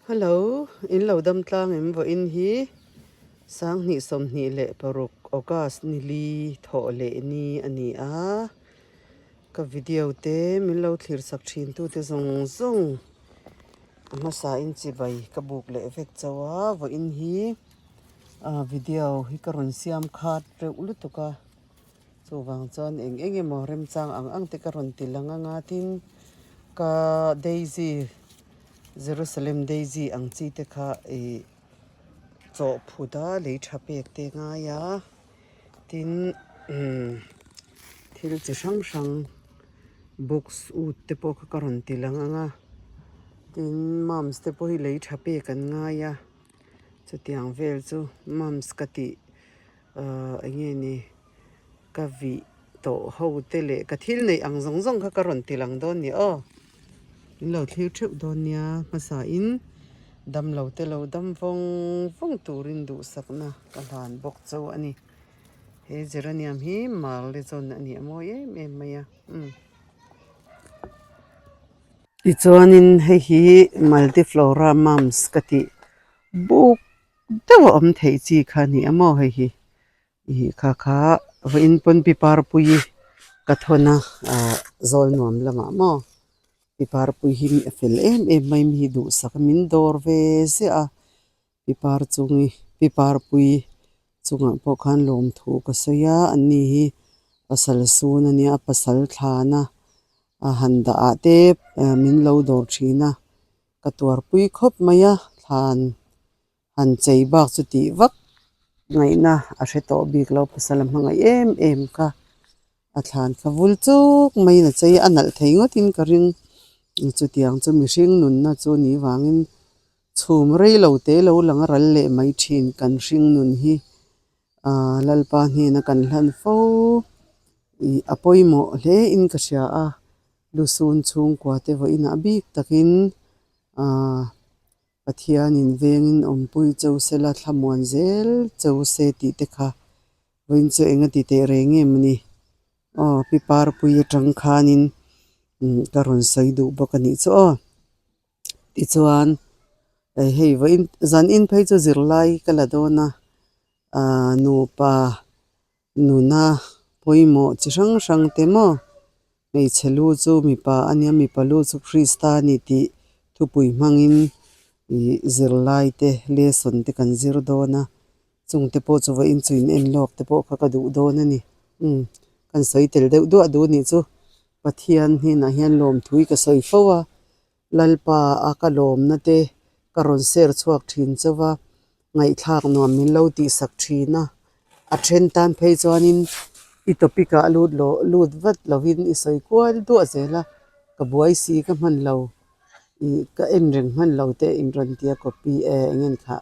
Hello, in lo dam tlang em vawiin hi 2026 August nili thawh leh ni a ni a, ka video te min lo thlir sak thin tu te zawng zawng a hmasa in chibai ka buk leh vek chauh a, vawiin hi video hi ka rawn siam khat reuh lutuk a. Chuvang chuan eng eng emaw remchang ang ang te ka rawn ti lang anga tin ka daisy Jerusalem daisy ang chi te kha ih chawh phut a lei tha pek te ngai a tin umm thil chi hrang hrang box ut te pawh kha ka rawn ti lang anga tin mums te pawh hi lei tha pek an ngai a chutiang vel chu mums ka tih. Ahh eng nge ni ka vih tawh ho te leh ka thil neih ang zawng zawng kha ka rawn ti lang dawn ni aw min lo thlir theuh dawn nia hmasa in dam lo te lo dam vawng vawng turin duhsakna ka hlan bawk cho a ni he geranium hi marle zawn a ni a mawi em em mai a umm. Tichuanin hei hi multiflora mums ka tih buk deuh a awm theih chi kha a ni a maw hei hi ih kha kha vawiin pawn pi parpui ka thawn a ah zawl nuam lamah maw pi parpui hi a fel em em mai mi hi duhsak a min dawr ve ziah a pi par chungi pi parpui chungah pawh khan lawmthu ka sawi a an ni hi pasal sun a nia pasal thlana a han dah ah te min lo dawr thin a. Ka tuarpui khawp mai a, thlan han chei bak chu tih vak ngaihna a hre tawh bik lo, pasal a hmangaih em em kha a thlan kha vul chuk maiin a chei a, a nalh thei ngawtin ka ring. Chutiang chu mihring nunna chu ni vangin chhum rei lo te lo lang a ral leh mai thin kan hring nun hi aaa Lalpa hnena kan hlan fo ih a pawimawh hle in ka hria a. Lusun chhungkua te vawiinah bik takin aaa Pathianin vengin awmpui cheu sela thlamuan zel cheu se tih te kha vawiin chu eng a ti teh reng em a ni. Aw pi parpui atang khanin ka rawn sawi duh bawk a nih chu aw. Tichuan hei vawiin zanin phei chu zirlai ka la dawn a aaa nupa Nuna pawimawh chi hrang hrang te maw hmeichhe lu chu mipa a nia mipa lu chu Krista a ni tih thupui hmangin ih zirlai te lesson te kan zir dawn a chung te pawh chu vawiin chu in en lawk te pawh kha ka duh dawn a ni umm kan sawi tel deuh duah duh a nih chu Pathian hnenah hian lawmthui ka sawi fo a. Lalpa a ka lawmna te ka rawn ser chhuak thin chauh va, ngaihthlak nuam min lo tihsak thin a. A then tan phei chuanin i topic ah lut lo lut vat lovin i sawi kual duah zel a, ka buai si ka hman lo ih ka en reng hman lo te in rawn tia copy e eng nge kha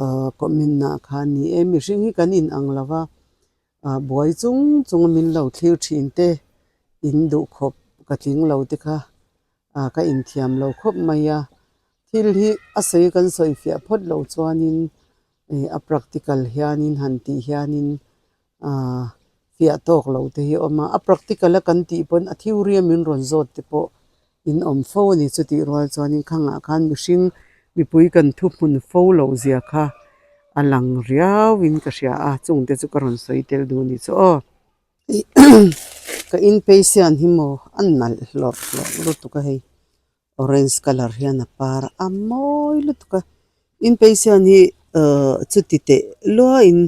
ahh comment ah khan ni e mihring hi kan in ang lo va. Ah buai chung chung a min lo thlir thin te in duh khawp ka tling lo te kha ah ka inthiam lo khawp mai a thil hi a sawi kan sawi fiah phawt lo chuanin ih a practical hianin han tih hianin ah fiah tawk lo te hi a awm a a practical a kan tih pawn a theory a min rawn zawt te pawh in awm fo a ni chutih rual chuanin khangah khan mihring mipui kan thuhmun fo loh zia kha a lang riau in ka hria a chung te chu ka rawn sawi tel duh a ni chu aw ka in patient hi maw a nalh hlawrh hlawrh lutuk a hei orange colour hian a par a mawi lutuk a in patient hi ahh chuti teh luaiin.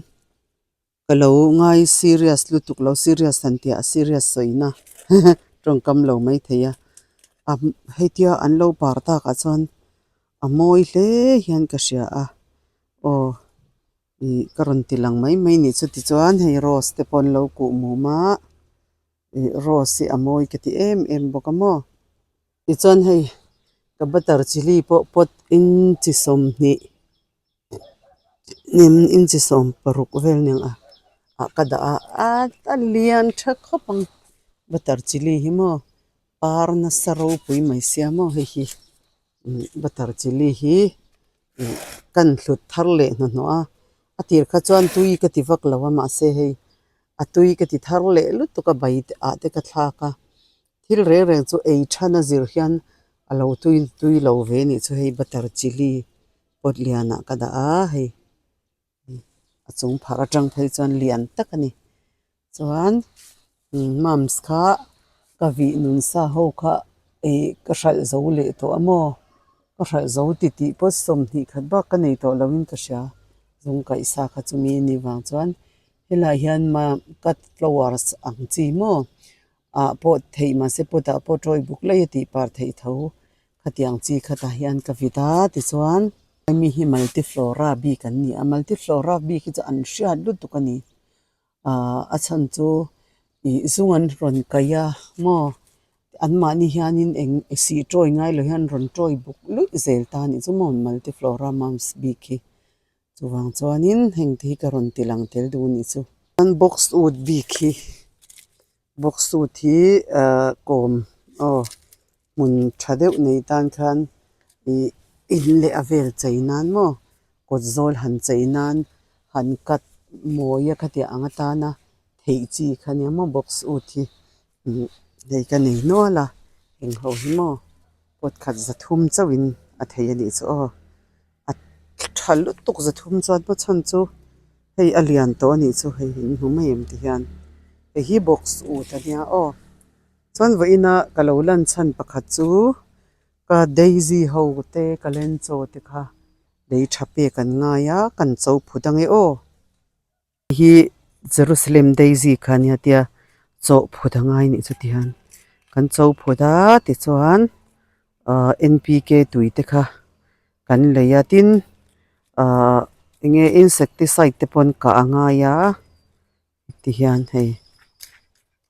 Ka lo ngai serious lutuk lo serious han tih ah serious sawina tawngkam lo mai thei a a hetia an lo par tak ah chuan a mawi hle hian ka hria a aw ih ka rawn ti lang mai mai nih chu tichuan hei rose te pawh an lo kuh mum a ih rose hi a mawi ka ti em em bawk a maw tichuan hei ka butter chilli pawh pot in chi 20. Hnim inchi 60 vel nen a ah ka dah a a lian tha khawp ang butter chilli hi maw par nasa ropui mai sia maw hei hi butter chilli hi ih kan hlut thar leh hnuhnawh a a tir kha chuan tui ka ti vak lo a mahse hei a tui ka ti thar leh lutuk a bai ah te ka thlak a. Thil reng reng chu ei than a zir hian a lo tui tui lo ve anih chu hei butter chilli pot lianah ka dah a hei a chung phar atang phei chuan lian tak a ni chuan mums kha ka vih nun sa ho kha ih ka hralh zo leh tawh a maw ka hralh zo titih pawh sawmhnih khat bak ka nei tawh loin ka hria zung kaih sa kha chumi a nih vang chuan helaiah hian cut flowers ang chi maw ah pawh theih mahse pot ah pawh tawi buk laih a tih par theih tho khatiang chi khatah hian ka vit a tichuan hemi hi multiflora bik an ni a multiflora bik hi chu an hriat lutuk a ni ah a chhan chu ih zung an rawn kaih a maw anmahni hianin eng sih tawi ngai lo hian rawn tawi buk luih zel ta a nih chu maw multiflora mums bik hi. Chuvang chuanin heng te hi ka rawn ti lang tel duh anih chu. Chuan box wood bik hi box wood hi ahh kawm aw hmun tha deuh nei tan khan ih in leh a vel chei nan maw kawt zawl han chei nan han cut mawi a khatiang ang atana theih chi kha nia maw box wood hi ih hei ka nei nual a eng ho hi maw pot khat zathum chauhin a thei anih chu aw. A tha lutuk zathum chuan maw chhan chu hei a lian tawh a nih chu hei in hmu mai em ti hian hei hi box ut a nia aw chuan vawiin a ka lo lan chhan pakhat chu ka daisy ho te ka lenchaw te kha lei tha pek an ngai a kan cho phut ange aw. Hi Jerusalem Daisy kha nia tia chawh phut a ngai nih chu tihian kan cho phut a tichuan ahh N P K tui te kha kan lei a tin ahh eng nge insecticide te pawn kah a ngai a tihian hei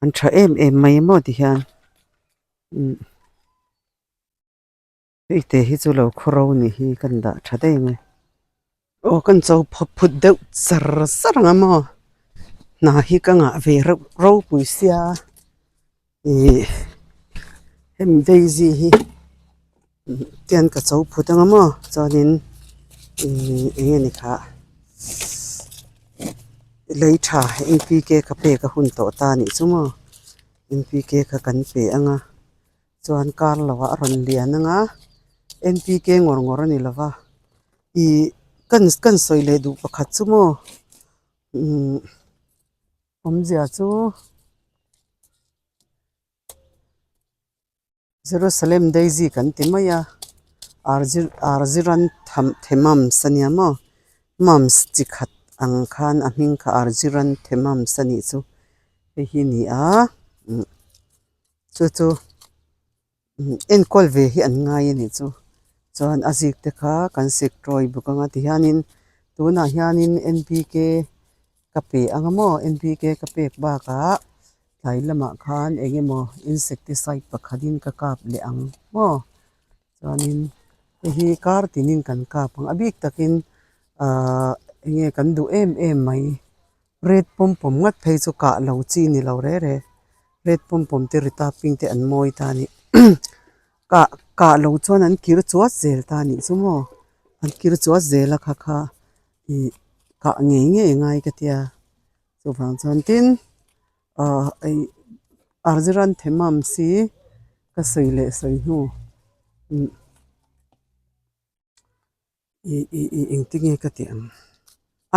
an tha em em mai maw tihian umm. Hei te hi chu lo khaw ro nih hi kan dah tha daih ang e. Aw kan cho phawt phut deuh char char ang a maw hna hi ka ngah ve reuh ropui sia ih hemi daisy hi tian ka cho phut ang a maw chuanin ih eng nge ni khah lei tha N P K ka pek a hun tawh ta anih chu maw N P K kha kan pe ang a. Chuan kar lo ah a rawn lian ang a N P K ngawr ngawr a ni lo va ih kan kan sawi leh duh pakhat chu maw umm awmzia chu Jerusalem daisy kan ti mai a Argyranthemums a nia maw mums chi khat ang khan a hming kha Argyranthemums a nih chu hei hi a ni a umm. Chu chu enkawl ve hi an ngai a nih chu chuan a zik te kha kan sik tawi bawk ang a tihianin tunah hianin N P K ka pe ang a maw N P K ka pek bakah tlai lamah khan eng emaw insecticide pakhatin ka kap leh ang maw chuanin hei hi kar tinin kan kap ang a bik takin ahh eng nge kan duh em em mai. Red pawm pawm ngat phei chu kah lo chi ni lo re re red pawm pawm te rita pink te an mawi ta a ni kah kah lo chuan an kir chuat zel ta a nih chu maw an kir chuat zel a kha kha ih kah ngei ngei a ngai ka tia chuvang chuan tin ah ih Argyranthemum si ka sawi leh sawi hnu umm. Ih ih ih engtin nge ka tih ang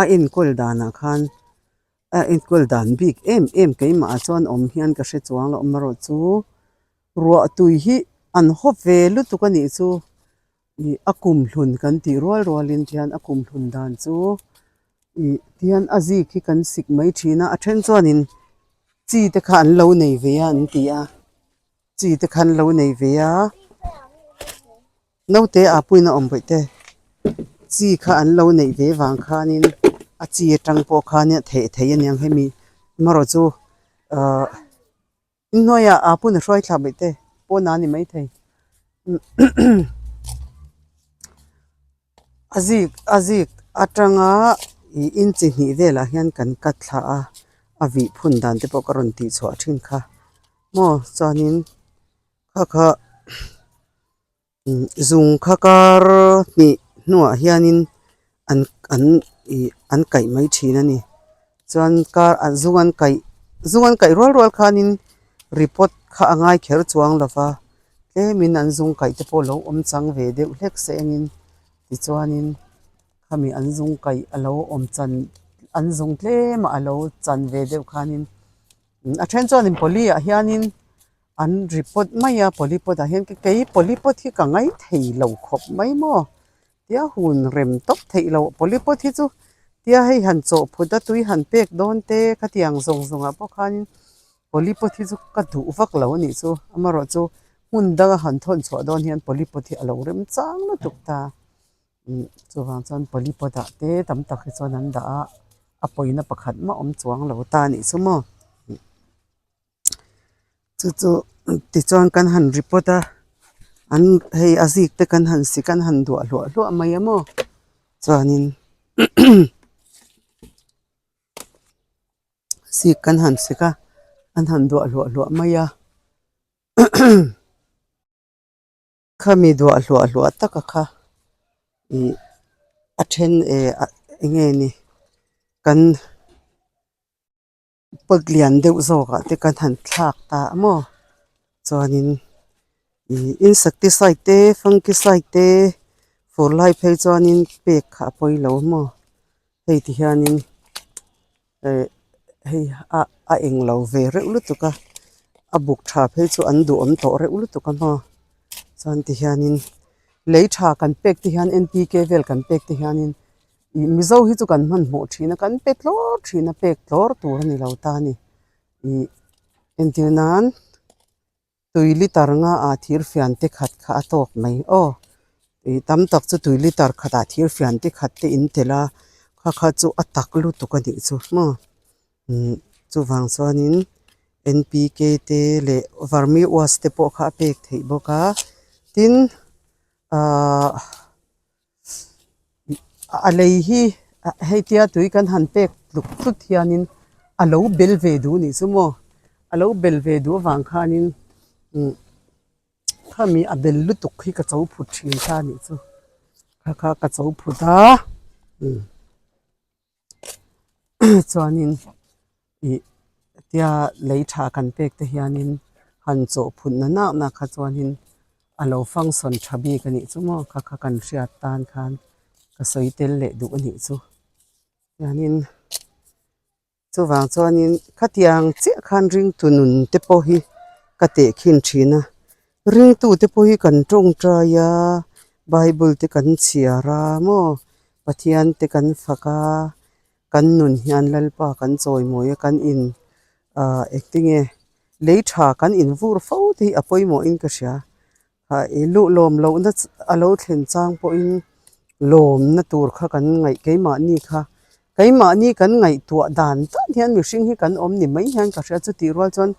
a enkawl danah khan a enkawl dan bik em em keimah ah chuan awm hian ka hre chuang loh amarawh chu ruah tui hi an hawp ve lutuk a nih chu ih a kum hlun kan tih rual rual in tihian a kum hlun dan chu ih tihian a zik hi kan sik mai thin a a then chuanin chi te kha an lo nei ve a an ti a chi te kha an lo nei ve a. Naute ah puiin a awm bawih te chi kha an lo neih ve vang khanin a chi atang pawh khanin a theih theih aniang hemi amarawh chu ahh inhnuaiah ah pawhin a hruai thla bawih te pawnah a ni maithei a zik a zik atanga ih inchi hnih velah hian kan cut thla a a vih phun dan te pawh ka rawn tih chhuah thin kha maw chuanin. Kha kha zung kha kar hnih hnuah hianin an an ih an kaih mai thin a ni chuan kar an zung an kaih zung an kaih rual rual khanin report kha a ngai kher chuang lo va. Tlemin an zung kaih te pawh lo awm chang ve deuh hlek se engin tichuanin khami an zung kaih a lo awm chan an zung tlem a lo chan ve deuh khanin a then chuanin poly ah hianin an ri pawt mai a poly pot ah hian kei poly pot hi ka ngai thei lo khawp mai maw tia hun rem tawp theih loh poly pot hi chu tia hei han chawhphut a tui han pek dawn te khatiang zawng zawng ah pawh khanin Poly pot hi chu ka duh vak lo a nih chu amaherawhchu hmun danga han thawn chhuah dawn hian poly pot hi a lo rem chang lutuk ta chuvang chuan poly pot ah te tam tak hi chuan an dah a a pawina pakhat mah awm chuang lo ta a nih chu maw chu chu tichuan kan han report a an hei a zik te kan han sik an han duah hluah hluah mai a maw chuanin. Sik kan han sik a an han duah hluah hluah mai a khami duah hluah hluah taka kha ih a then eh eng nge ni kan pot lian deuh zawk ah te kan han thlak ta a maw chuanin ih insecticide te fungicide te fur lai phei chuanin pek kha a pawi lo maw. Hei ti hianin eh hei a a eng lo ve reuh lutuk a a buk tha phei chu an duhawm tawh reuh lutuk a maw chuan ti hianin lei tha kan pek te hian N P K vel kan pek te hianin ih mizo hi chu kan hmanhmawh thin a kan pe tlawr thin a pek tlawr tur a ni lo ta a ni ih entir nan. Tui litre nga ah thir fian te khat kha a tawk mai aw ih tam tak chu tui litre khat ah thir fian te khat te in telh a kha kha chu a tak lutuk a nih chu maw umm chuvang chuanin N P K te leh vermi wash te pawh kha a pek theih bawk a tin ahh. A lei hi hei tia tui kan han pek tluk tlut hianin a lo bel ve duh a nih chu maw a lo bel ve duh avang khanin umm khami a bel lutuk hi ka cho phut thin kha a nih chu kha kha ka cho phut a umm chuanin ih tia lei tha kan pek te hianin han chawhphut na nak nak kha chuanin a lo function tha bik a nih chu maw kha kha kan hriat tan khan ka sawi tel leh duh a nih chu hianin chuvang chuanin khatiang chiah khan ringtu nun te pawh hi ka tehkhin thin a ringtu te pawh hi kan tawngtai a bible te kan chhiar a maw Pathian te kan fak a. Kan nun hian Lalpa kan chawimawi a, kan in ah engtinge lei tha kan in vur fo te hi a pawimawhin ka hria. Ah i luh lawm lohna a lo thlen chang pawhin lawmna tur kha kan ngaih keimahni kha keimahni kan ngaihtuah dan dan hian mihring hi kan awm ni mai hian ka hria chutih rual chuan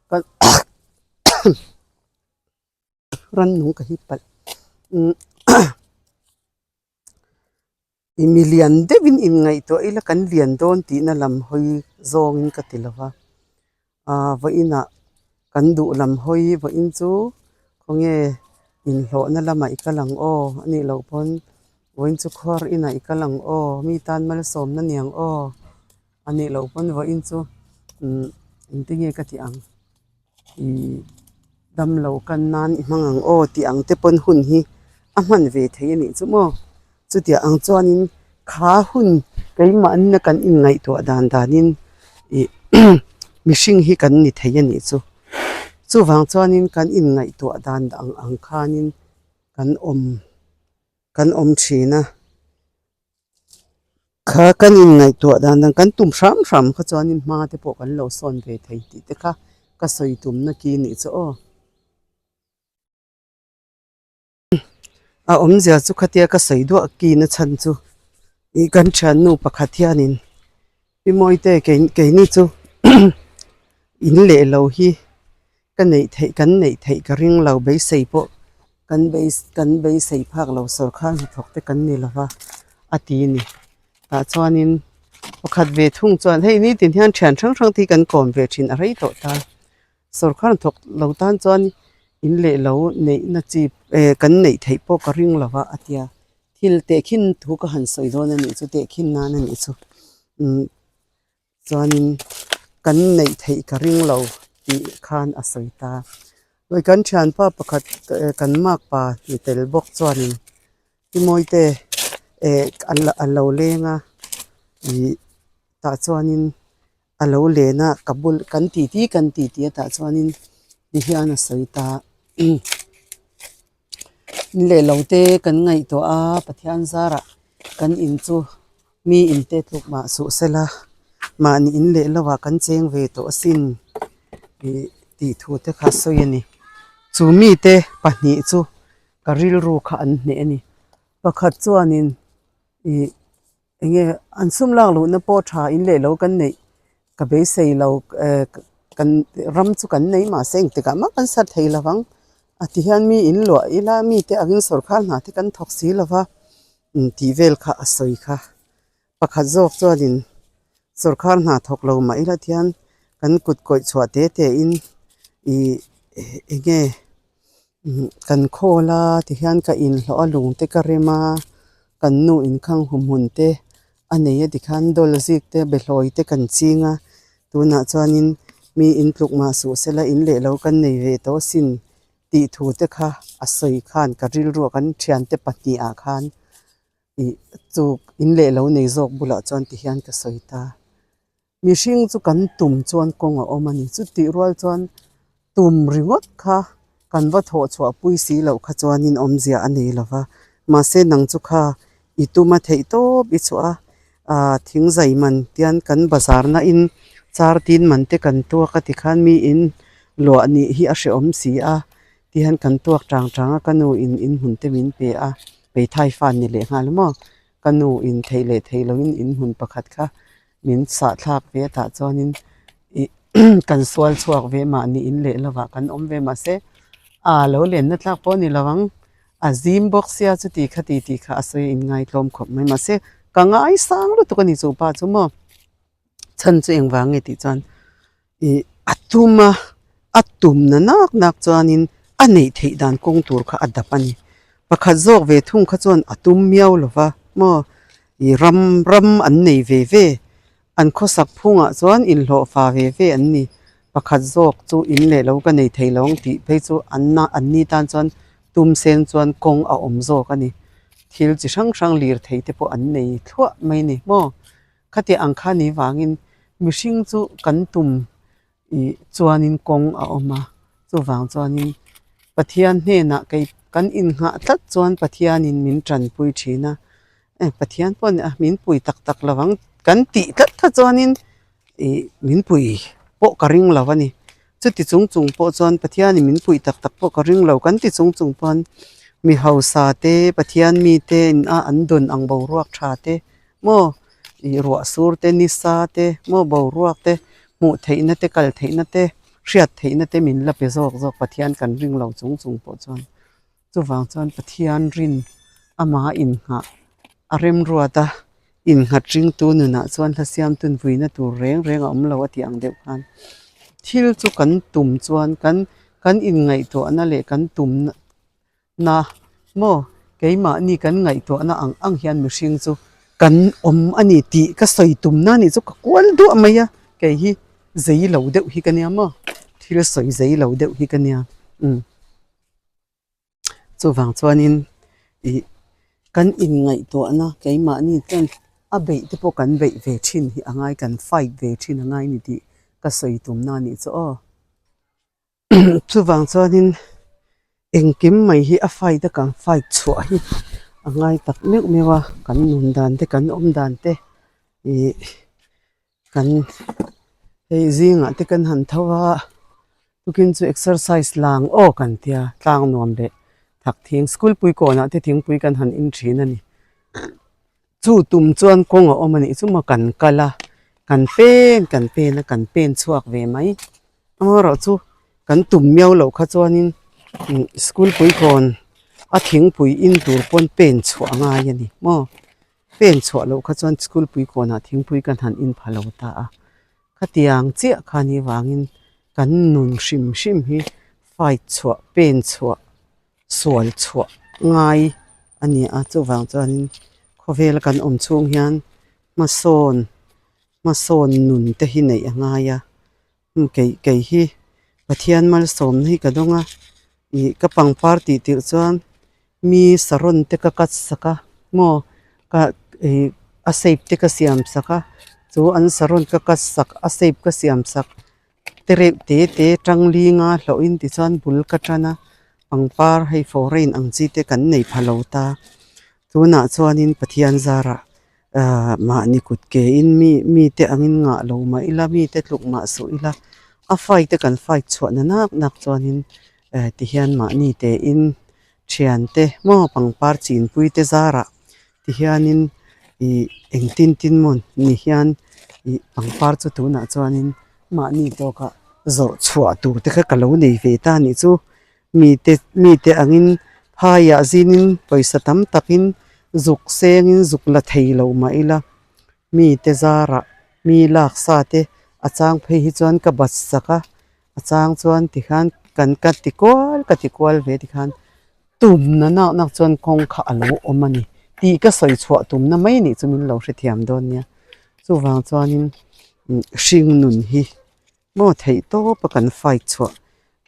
kan rannung ka hip palh umm. I mi lian deuhin inngaihtuah ila kan lian dawn tihna lam hawi zawngin ka ti lo va, aaa vawiinah kan duh lam hawi vawiin chu khawnge inhlawhna lamah i kal ang aw a nih loh pawn vawiin chu khuar inah i kal ang aw mi tan malsawmna ni ang aw a nih loh pawn vawiin chu umm engtinge ka tih ang. Ih damlo kan nan i hmang ang aw tih ang te pawn hun hi a hman ve thei a nih chu maw chutiang ang chuanin kha hun keimahni kan inngaihtuah dan danin ih mihring hi kan ni thei a nih chu chuvang chuanin kan inngaihtuah dan ang ang khanin kan awm kan awm thin a. Kha kan inngaihtuah dan dan kan tum hram hram kha chuanin hma te pawh kan lo sawn ve thei tih te kha ka sawi tumna ki nih chu aw. A awmzia chu khatia ka sawi duah ki na chhan chu ih kan thiannu pakhat hianin Pi Mawite keini chu in leh lo hi ka neih theih kan neih theih ka ring lo beisei pawh kan kan beisei phak lo sawrkar hnathawk te kan ni lova a ti a ni tah chuanin pakhat ve thung chuan hei nitin hian thian hrang hrang te hi kan kawm ve thin a rei tawh ta sawrkar hnathawk lo tan chuan in leh lo neihna chi eh kan neih theih pawh ka ring lova a ti a thil tehkhin thu ka han sawi dawn a nih chu tehkhin nan a nih chu umm. Chuanin kan neih theih ka ring lo tih khan a sawi ta. Kan thianpa pakhat kan makpa ni tel bawk chuanin Pi Mawite eh a lo leng a ih tah chuanin a lo len a ka bul kan titi kan titi a tah chuanin ti hian a sawi ta leh lo te kan ngaihtuah a Pathian zarah kan in chu mi in te tluk mah suh sela mahni in leh lo ah kan cheng ve tawh asin ih tih thu te kha a sawi a ni chu mite pahnih chu ka rilru kha an hneh a ni pakhat chuanin ih eng nge an sum lak luhna pawh tha in leh lo kan neih ka beisei lo eh kan ram chu kan nei mahse engtikah mah kan sat thei lo vang a ti hian mi in luah ila mite angin sawrkar hna te kan thawk si lo va tih vel kha a sawi kha. Pakhat zawk chuanin sawrkar hna thawk lo mah ila tihian kan kut kawih chhuah te te in ih eng nge kan khawl a tihian ka inhlawh a lung te ka rem a kan nu inkhang humhmun te a nei a tikhan dawl zik te behlawi te kan ching a tunah chuanin mi in tluk mah suh sela in leh lo kan nei ve tawh asin tih thu te kha a sawi khan ka rilru ah kan thiante pahnih ah khan. Ih chu in leh lo nei zawk bulah chuan ti hian ka sawi ta. Mihring chu kan tum chuan kawng a awm a ni. Chutih rual chuan tum ringawt kha kan va thawh chhuah pui si loh kha chuanin awmzia a nei lo va. Mahse nang chu kha i tum a theih tawp i chhuah a, ah thing zai man tian kan bazar na in char tin man te kan tuak a tikhan mi in luah nih hi a hrehawm si a tihian kan tuak tang tang a ka nu in inhmun te min pe a. Hmeithai fan ni leh nghal maw? Ka nu in theih leh theih loin in hmun pakhat kha min sah thlak ve a tah chuanin ih kan sual chhuak ve mahni in leh lovah kan awm ve mahse a lo lenna tlak pawh a ni lo ang a zim bawk sia chuti kha ti tih kha a sawi a inngai tlawm khawp mai mahse ka ngaisang lutuk a ni chu pa chu maw. Chhan chu engvang nge tih chuan ih a tum a, a tum na nak nak chuanin a neih theih dan kawng tur kha a dap a ni. Pakhat zawk ve thung kha chuan a tum miau lo va maw ih ram ram an nei ve ve an khawsak phungah chuan inhlawh fa ve ve an ni. Pakhat zawk chu in leh lo ka nei thei lo ang tih phei chu an na an ni tan chuan tum sen chuan kawng a awm zawk a ni. Thil chi hrang hrang lir thei te pawh an nei thluah mai a ni maw. Khati ang kha ni vangin mihring chu kan tum ih chuanin kawng a awm a, chuvang chuanin Pathian hnenah kei kan innghah tlat chuan Pathianin min tanpui thin a, eh Pathian pawh a min pui tak tak lo ang kan tih tlat kha chuanin ih min pui pawh ka ring lo a ni. Chuti chung chung pawh chuan Pathianin min puih tak tak pawh ka ring lo kan ti chung chung pawn mi hausa te Pathian mite in a an dawn ang boruak tha te maw ih ruah sur te nisa te maw boruak te hmuh theihna te kal theihna te hriat theihna te min la pe zawk zawk Pathian kan ring lo chung chung pawh chuan chuvang chuan Pathian rin amah innghah a remruat a innghat ringtu nunah chuan hla siamtun vuina tur reng reng a awm lo a tih ang deuh khan thil chu kan tum chuan kan kan inngaihtuahna leh kan tumna Na maw, keimahni kan ngaihtuahna ang ang hian mihring chu kan awm a ni tih ka sawi tumna nih chu ka kual duah mai a, kei hi zei lo deuh hi ka nia maw, thil sawi zei lo deuh hi ka nia umm. Chuvang chuanin ih kan inngaihtuahna keimahni chuan a beih te pawh kan beih ve thin hi a ngai, kan fight ve thin a ngai a ni tih ka sawi tumna nih chu aw. Chuvang chuanin engkim mai hi a fight a kan fight chhuah hi a ngai tak meuh meuh a kan nun dan te kan awm dan te ih kan hei zingah te kan han tho a tukin chu exercise lang aw kan tia tlang nuam leh thak thing school pui kawnah te thingpui kan han in thin a ni. Chu tum chuan kawng a awm a nih chu maw kan kal a kan pen kan pen a kan pen chhuak ve mai amaherawh chu kan tum miau loh kha chuanin umm school puikawn a thingpui in tur pawn pen chhuah a ngai a ni maw pen chhuah loh kha chuan school puikawnah thingpui kan han in pha lo ta a khatiang chiah kha ni vangin kan nun hrim hrim hi fight chhuah pen chhuah. Sual chhuah ngai a ni a chuvang chuanin khawvela kan awm chhung hian hmasawn hmasawn nun te hi neih a ngai a kei kei hi. Pathian malsawmna hi ka dawng a ih ka pangpar tih tirh chuan mi saron te ka cut sak a maw ka ih a shape te ka siam sak a chu an saron ka cut sak a shape ka siam sak te reuh te te tang linga hlauhin tichuan bul ka tan a pangpar hei foreign ang chi te kan nei pha lo ta tunah chuanin Pathian zarah ahh mahni kut ke in mi mite angin ngah lo mah ila mite tluk mah suh ila a fight a kan fight chhuah na nak nak chuanin eh tihian mahni te in thiante maw pangpar chinpui te zarah tihianin ih engtin tin maw ni hian ih pangpar chu tunah chuanin mahni tawkah zawrh chhuah tur te kha ka lo nei ve ta anih chu mite mite angin phaiah zinin pawisa tam takin zuk sengin zuk la thei lo mah ila mite zarah mi lak sa te a chang phei hi chuan ka bat sak a a chang chuan tikhan kan ka ti kual ka ti kual ve tikhan tum na nak nak chuan kawng kha a lo awm a ni tih ka sawi chhuah tumna mai nih chu min lo hrethiam dawn nia chuvang chuanin hring nun hi maw theih tawp a kan fight chhuah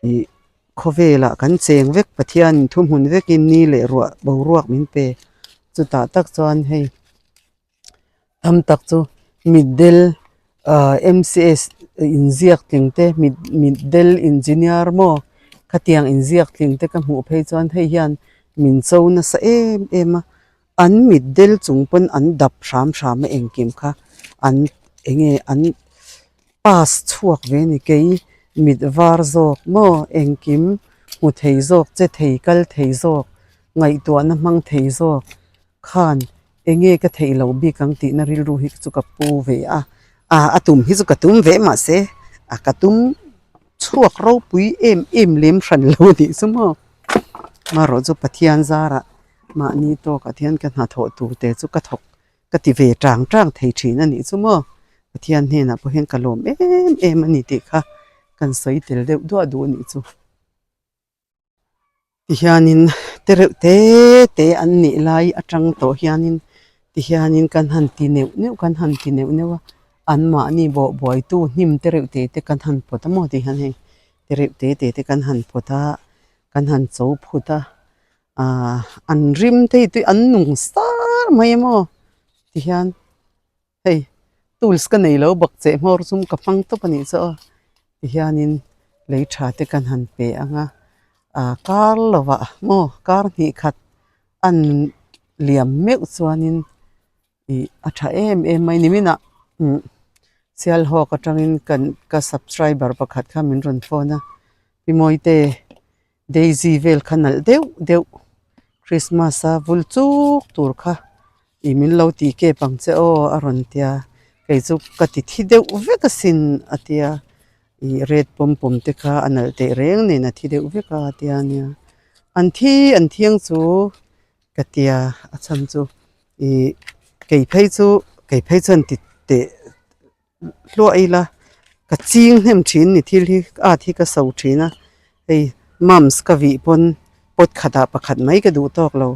ih khawvelah kan cheng vek Pathian in thuhmun vekin ni leh ruah boruak min pe chutah tak chuan hei. Tam tak chu mitdel ahh M C S inziak tling te mit mitdel engineer maw khatiang inziak tling te ka hmuh phei chuan hei hian min cho nasa em em a an mitdel chung pawn an dap hram hram a engkim kha an eng nge an pass chhuak ve a ni kei mit var zawk maw engkim hmu thei zawk che thei kal thei zawk ngaihtuahna hmang thei zawk. Khan enge ka theih loh bik ang tihna rilru hi chu ka pu ve a, ah a tum hi chu ka tum ve mahse a ka tum chhuak ropui em em lem hran lo a nih chu maw. Amaherawh chu Pathian zarah mahni tawkah te hian ka hnathawh tur te chu ka thawk ka ti ve tang tang thei thin a nih chu maw. Pathian hnenah pawh hian ka lawm em em a ni tih kha kan sawi tel deuh duah duh a nih chu. Tihianin te reuh te te an nih lai atang tawh hianin tihianin kan han ti neuh neuh kan han ti neuh neuh a anmahni bawh buaitu hnim te reuh te te kan han pawt a maw ti hian hei te reuh te te te kan han pawt a kan han cho phut a ahh an rim te hi an nung sar mai a maw tihian. Hei tools ka nei lo bawk cheh hmawr chu ka hmang tawp a nih chu aw tihianin lei tha te kan han pe ang a ah kar lovah maw kar hnih khat an liam meuh chuanin ih a tha em em mai niminah umm Sialhawk atangin kan ka subscriber pakhat kha min rawn phone a Pi Mawite Daisy vel kha nalh deuh deuh Christmas a vul chuk tur kha ih min lo tih kep ang che aw a rawn tia kei chu ka ti thi deuh vek asin a tia ih red pawm pawm te kha a nalh teh reng nen a thi deuh vek a tia nia an thi an thiang chu ka tia a chhan chu ih kei phei chu kei phei chuan ti teh. Hluah ila ka ching hnem thin ni thil hi at hi ka so thin a hei mums ka vih pawn pot khatah pakhat mai ka duh tawk lo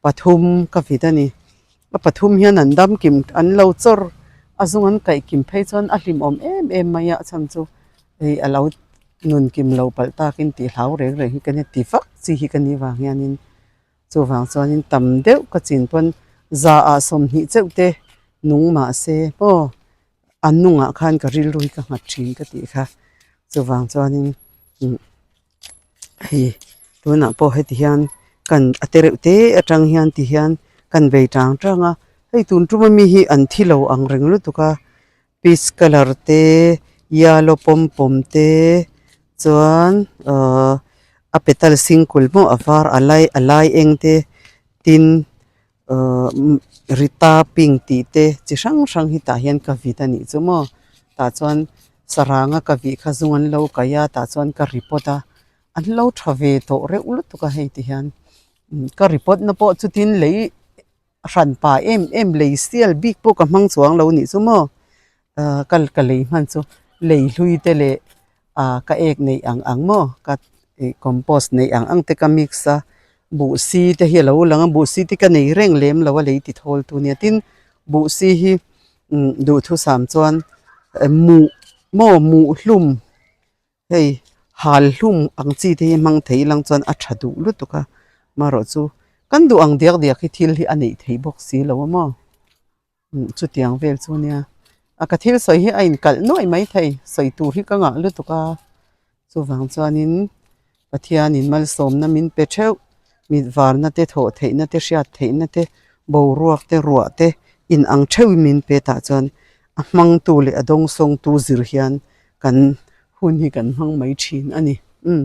pathum ka vit a ni a pathum hian an dam kim an lo chawr a zung an kaih kim phei chuan a hlimawm em em mai a a chhan chu hei a lo nun kim lo palh takin tih hlau reng reng hi ka nia ti vak chi hi ka nih vang hianin. Chuvang chuanin tam deuh ka chin pawn za ah 20 cheuh te nung mah se maw a nungah khan ka rilru hi ka nghat thin ka tih kha. Chuvang chuanin umm hei tunah pawh heti hian kan a te reuh te atang hian ti hian kan bei tang tang a hei tun tum ami hi an thi lo ang reng lutuk a peach colour te yellow pawm pawm te chuan ahh a petal singkul maw a var a lai a lai eng te tin ahh rita pink tih te chi hrang hrang hi tah hian ka vit a nih chu maw tah chuan sarang a ka vih kha zung an lo kaih a tah chuan ka report a an lo tha ve tawh reuh lutuk a hei ti hian ka report na pawh chutin lei. A hran pa em em lei sial bik pawh ka hmang chuang lo nih chu maw ah ka ka lei hman chu lei hlui te leh ah ka ek neih ang ang maw ka ih compost neih ang ang te ka mix a buhsi te hi a lo lang a buhsi te ka nei reng lem lo a lei ti thawl tu nia tin buhsi hi umm duhthusam chuan muh maw muh hlum. Hei Hal hlum ang chi te hi hmang thei ilang chuan a tha duh lutuk a, marawh chu kan duh ang diak diak hi thil hi a neih theih bawk si lo a maw chutiang vel chu nia a ka thil sawi hi a inkalh nuaih mai thei sawi tur hi ka ngah lutuk a chuvang chuanin Pathianin malsawmna min pe theuh mit varna te thawh theihna te hriat theihna te boruak te ruah te inang theuhin min pe tah chuan a hmangtu leh a dawngsawngtu zir hian kan hun hi kan hmang mai thin a ni umm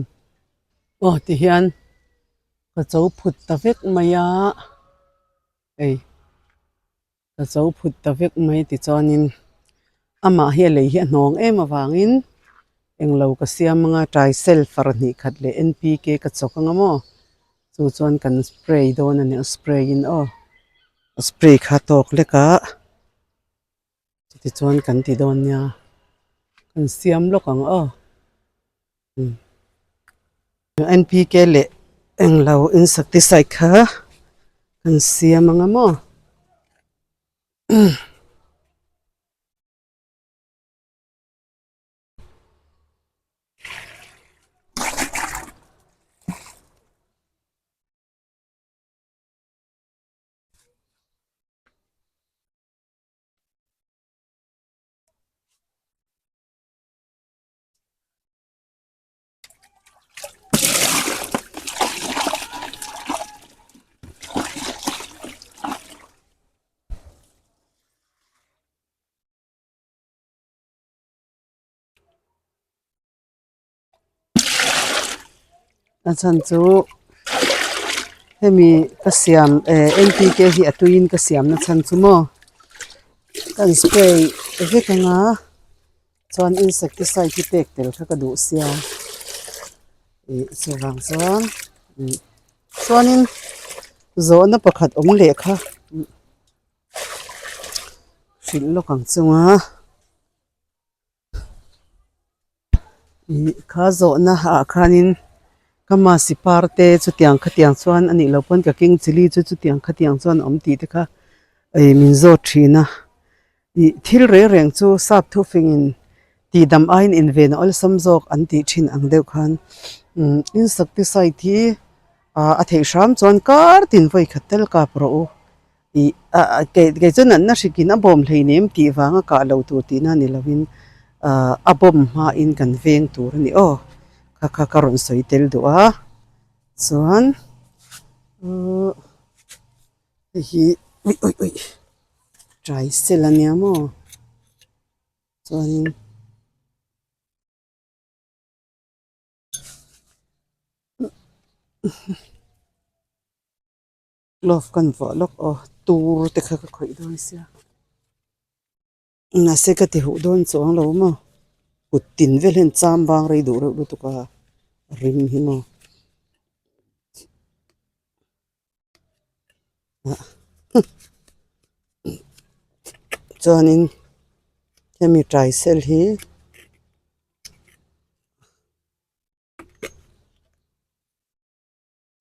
aw tihian ka cho phut ta vek mai a hei ka cho phut ta vek mai tichuanin amah hi a lei hi a hnawng em avangin englo ka siam anga taisel far hnih khat leh N P K ka chawk anga maw chu chuan kan spray dawn a ni a spray in aw a spray kha tawk lek a. Chutichuan kan ti dawn nia, kan siam lawk ang aw. N P K leh englo insecticide kha kan siam ang a maw. A chhan chu hemi ka siam eh N P K hi a tuiin ka siam na chhan chu maw kan spray vek anga chuan insecticide hi pek tel kha ka duh sia ih chuvang chuan ih chuanin zawhna pakhat awm leh kha hrilh lawk ang chunga. Ih kha zawhna ah khanin ka masi par te chutiang khatiang chuan a nih loh pawn ka king chilli chu chutiang khatiang chuan a awm tih te kha ih min zawt thin a ih thil reng reng chu sap thu fingin tihdam aiin inven a awlsam zawk an tih thin ang deuh khan umm insecticide hi ah a theih hram chuan kar tin vawi khat tel kap rawh u. Ih a kei kei chu natna hrikin a bawm hleinem tih vanga kah lo tur tihna ni lovin ah a bawm hmain kan veng tur a ni aw kha kha ka rawn sawi tel duh a chuan uhh hei hi ui ui ui ṭai sel a nia maw chuanin. Glove kan vuah lawk aw tur te kha ka khawih dawn sia mahse ka ti huh dawn chuang lo maw kut tin vel hian cham bang rei duh reuh lutuk a rim hi maw chuanin hemi taisel hi.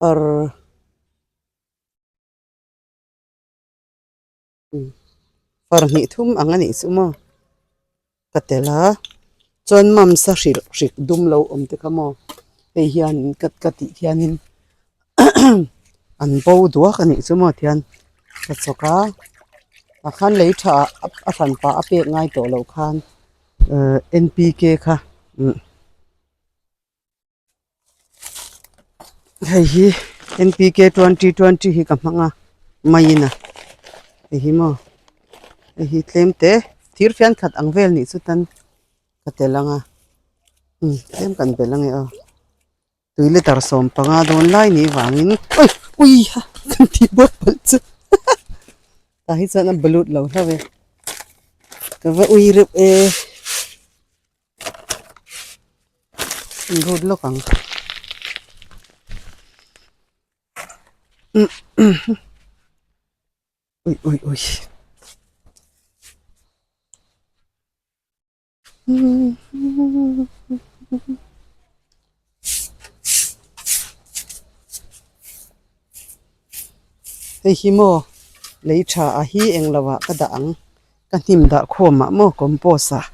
Ar far hnih thum ang a nih chu maw ka tel a chuan mams a hrilh hrik dum lo awm te kha maw hei hianin ka ka tih hianin an bo duak a nih chu maw tihian ka chawk a tah khan lei tha a hran pah a pek ngai tawh loh khan ehh N P K kha umm. Hei hi N P K 2020 hi ka hmang a maiin a hei hi maw hei hi tlem te thir fian khat ang vel nih chu tan ka tel ang a umm tlem kan belh ange aw tui litre 15 dawn lai nih vangin ui ui ha kan tih buai palh chu tah hi chuan a balut lo hlauh e ka va ui reuh e. Rut lawk ang ui ui ui hei hi maw lei tha a hi englo ah ka dah ang ka hnim dah khawm ah maw compost ah.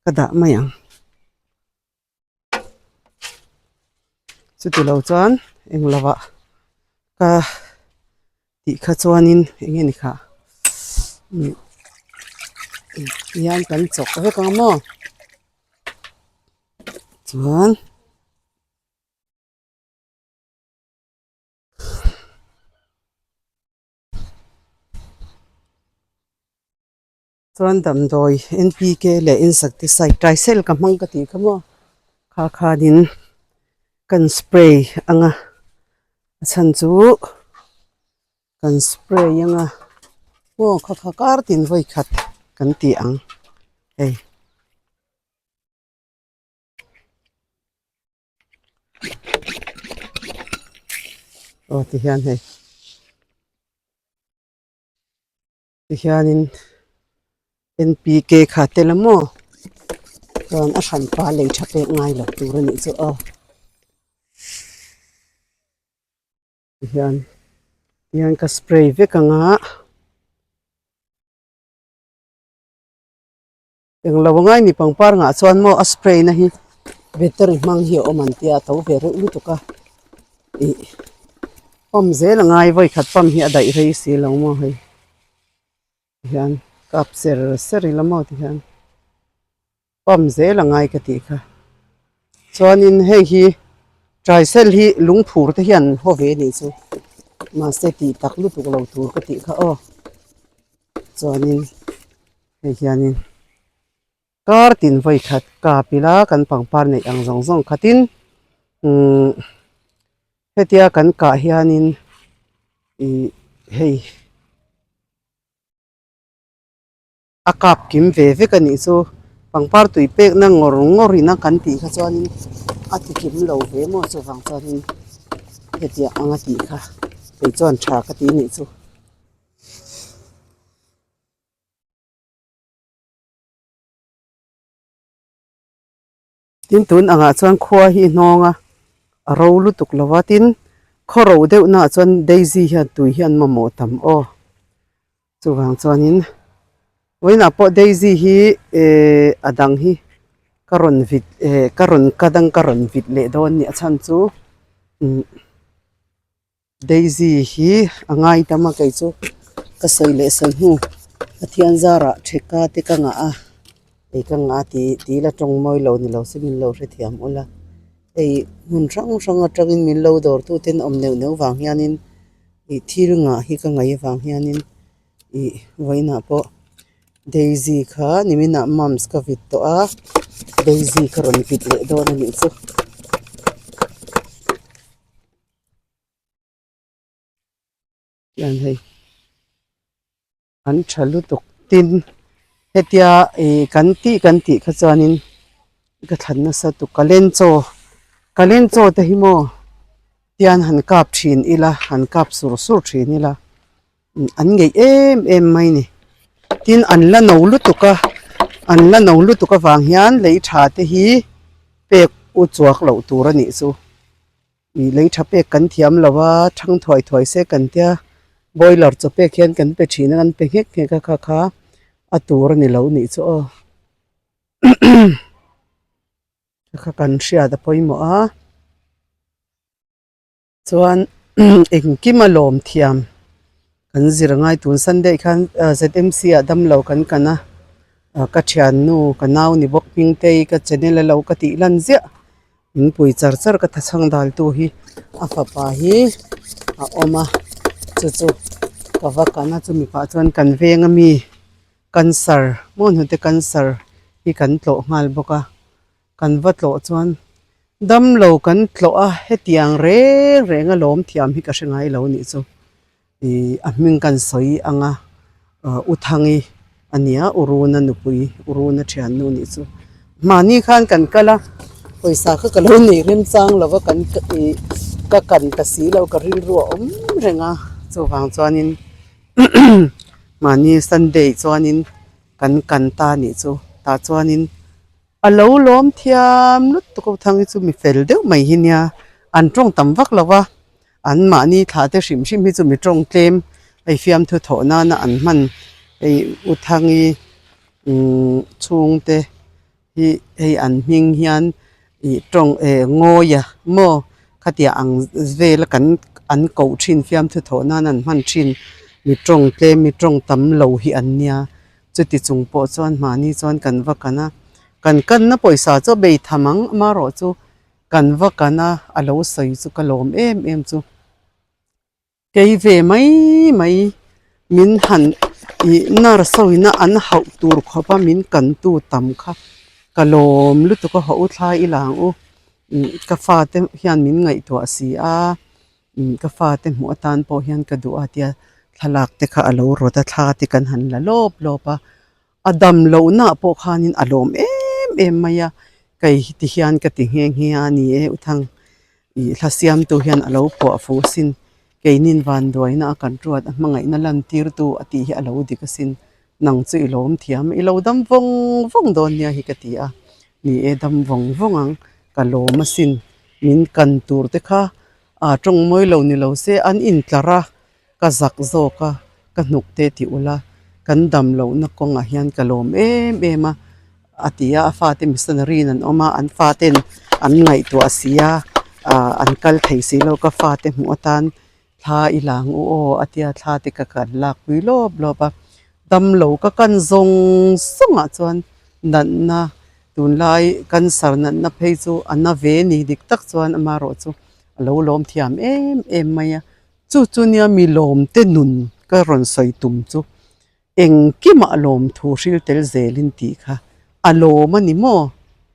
Ka dah mai ang. Chuti lo chuan englo ah ka tih kha chuanin eng nge ni kha hian kan chawk vek ang maw chuan. Chuan damdawi N_P_K leh insecticide tricel ka hmang ka tih kha maw kha khanin kan spray ang a a chhan chu kan spray ang a maw kha kha kar tin vawi khat kan tih ang hei. Aw ti hian hei ti hianin N_P_K kha tel a maw chuan a hranpa lei tha pek ngai lo tur a nih chu aw ti hian ti hian ka spray vek ang a. Englo a ngai ni pangpar ngah chuan maw a spray na hi battery hmang hi a awm an tia a to ve reuh lutuk a ih pump zel a ngai vawi khat pump hi a daih rei si lo maw hei tihian kap ser ser ila maw tihian pump zel a ngai ka tih kha chuanin hei hi tricel hi lungphur te hian haw ve a nih chu mahse tih tak lutuk lo tur ka tih kha aw chuanin. Hei hianin kar tin vawi khat kap ila kan pangpar neih ang zawng zawng khatin umm hetia kan kah hianin ih hei a kap kim ve vek a nih chu pangpar tui pekna ngawr ngawr ina kan tih kha chuanin a ti kim lo ve maw chuvang chuanin hetiang anga tih kha kei chuan tha ka ti nih chu. Tin tun angah chuan khua hi hnawng a a ro lutuk lo va tin khaw ro deuh naah chuan daisy hian tui hi an mamawh tam aw chuvang chuanin vawiinah pawh daisy hi ehh a dang hi ka rawn vit ehh ka rawn ka dang ka rawn vit leh dawn a nih a chhan chu umm. Daisy hi a ngai tam a kei chu ka sawi leh sawi hnu Pathian zarah theka te ka ngah a ei ka ngah a tih tih ila tawng mawi lo ni lo se min lo hrethiam ula hei hmun hrang hrang atangin min lo dawr tu ten awm neuh neuh vang hianin ih thil ngah hi ka ngaih avang hianin ih vawiinah pawh Daisy kha niminah mumps ka vit tawh a Daisy ka rawn vit leh dawn a nih chu. Hian hei an tha lutuk tin hetia ih kan tih kan tih kha chuanin ka thlan nasa tuk ka len chaw ka len chaw te hi maw tian han kap thin ila han kap sur sur thin ila an ngeih em em mai ni tin an la no lutuk a an la no lutuk avang hian lei tha te hi pek u chuak loh tur a nih chu. Ih lei tha pek kan thiam lo a thang thuai thuai se kan tia boiler chaw pek hian kan pe thin a kan pe nghek nghek a kha kha a tur a ni lo nih chu aw kha kan hriat a pawimawh a chuan engkim a lawm thiam kan zir a ngai tun sunday khan Z_M_C ah damlo kan kan a ka thiannu ka nau ni bawk hmingtei ka channel a lo ka tih lan ziah. In pui char char ka thachhang dal tu hi a fapa hi a awm a chu chu ka va kan a chumi pah chuan kan veng ami cancer maw hnute cancer hi kan tlawh nghal bawk a kan va tlawh chuan damlo kan tlawh a hetiang reng reng a lawm thiam hi ka hre ngai lo nih chu. Ih a hming kan sawi ang a u Thangi a nia u Runa nupui u Runa thiannu nih chu mahni khan kan kal a pawisa kha ka lo nei remchang lo va kan ih ka kan ta si lo ka rilru a awm reng a chuvang chuanin mahni Sunday chuanin kan kan ta nih chu tah chuanin. A lo lawm thiam lutuk a thang hi chu mi fel deuh mai hi nia an tawng tam vak lo va an mahni thla te hrim hrim hi chu mi tawng tlem hei fiamthu thawh nana an hman hei u thangi umm chhungte hi hei an hming hian ih tawng eh ngawia maw. Khatiah ang vela kan an koh thin fiamthu thawh nan an hman thin mi tawng tlem mi tawng tam lo hi an nia. Chuti chung pawh chuan mahni chuan kan va kan a, kan kanna pawisa chu a bei tham ang amaherawhchu kan va kan a, a lo sawi chu ka lawm em em chu. Kei ve mai mai min han ih nurse ho ina an hauh tur khawp a min kan tu tam kha ka lawm lutuk a hauh u thlai ila ang u ih ka fate hian min ngaihtuah si a ih ka fate hmuh atan pawh hian ka duh a tia thlalak te kha a lo rawt a thla te kan han la lawp lawp a a dam lohna pawh khanin a lawm em em mai a kei ti hian ka ti nghe nghe a ni e uthang ih hla siamtu hian a lo phuah fu sin keinin vanduaina a kan ruat a hmangaihna lan tirtu a tih hi a lo dik asin nang chu i lawm thiam i lo dam vawng vawng dawn nia hi ka ti a ni e dam vawng vawng ang ka lawm asin min kan tur te kha ah tawng mawi lo ni lo se an intlar a. Ka zak zawk a, ka hnuk te ti ula, kan dam lohna kawngah hian ka lawm em em a, a ti a, a fate missionary in an awm a, an faten an ngaihtuah si a, ah an kal thei si lo, ka fate hmuh atan thla i la ang u aw a tia thla te ka kan lak pui lawp lawp a, dam lo ka kan zawng zawngah chuan natna tunlai cancer natna phei chu a na ve ni dik tak chuan amaherawhchu a lo lawm thiam em em mai a. Chu chu nia mi lawmte nun ka rawn sawi tum chu engkimah lawmthu hril tel zelin tih kha a lawm a ni maw?